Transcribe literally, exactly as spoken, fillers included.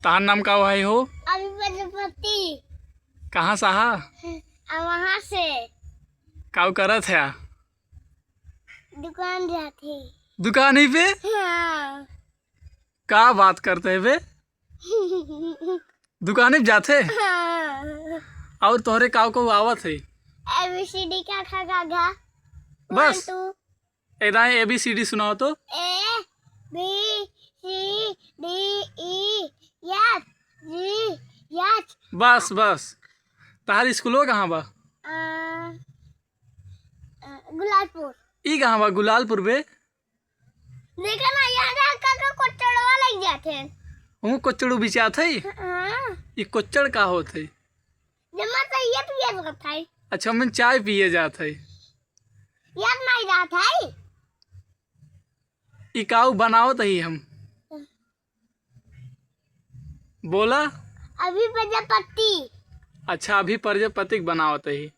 तहार नाम का है हो? अभी प्रजापति। कहाँ से हा? आ, वहाँ से। काऊ करत है? दुकान जाते। दुकान ही पे? हाँ। का बात करते है बे? दुकान ही जाते? हाँ। और तोहरे काऊ को आवत है? A B C D का खा गा घा। बस? One, two। ए दाएं A B C D सुनाओ तो। A B C D E F G H। बस, बस। तहार स्कूलो कहाँ बा? अ, अ, गुलालपुर। ई कहाँ बा गुलालपुर बे? देखा ना, यहाँ का, का, का कोचड़वा लग जाते हैं। हूँ कोचड़ू बिचात है? हाँ। ई कोचड़ का होत है? जमा तो ये पिए जात है। अच्छा, हम चाय पिए जात है। याद नहीं जात है। ई काऊ बनावत ही हम। बोला। अभी प्रजापति। अच्छा, अभी प्रजापति के बनावत ही।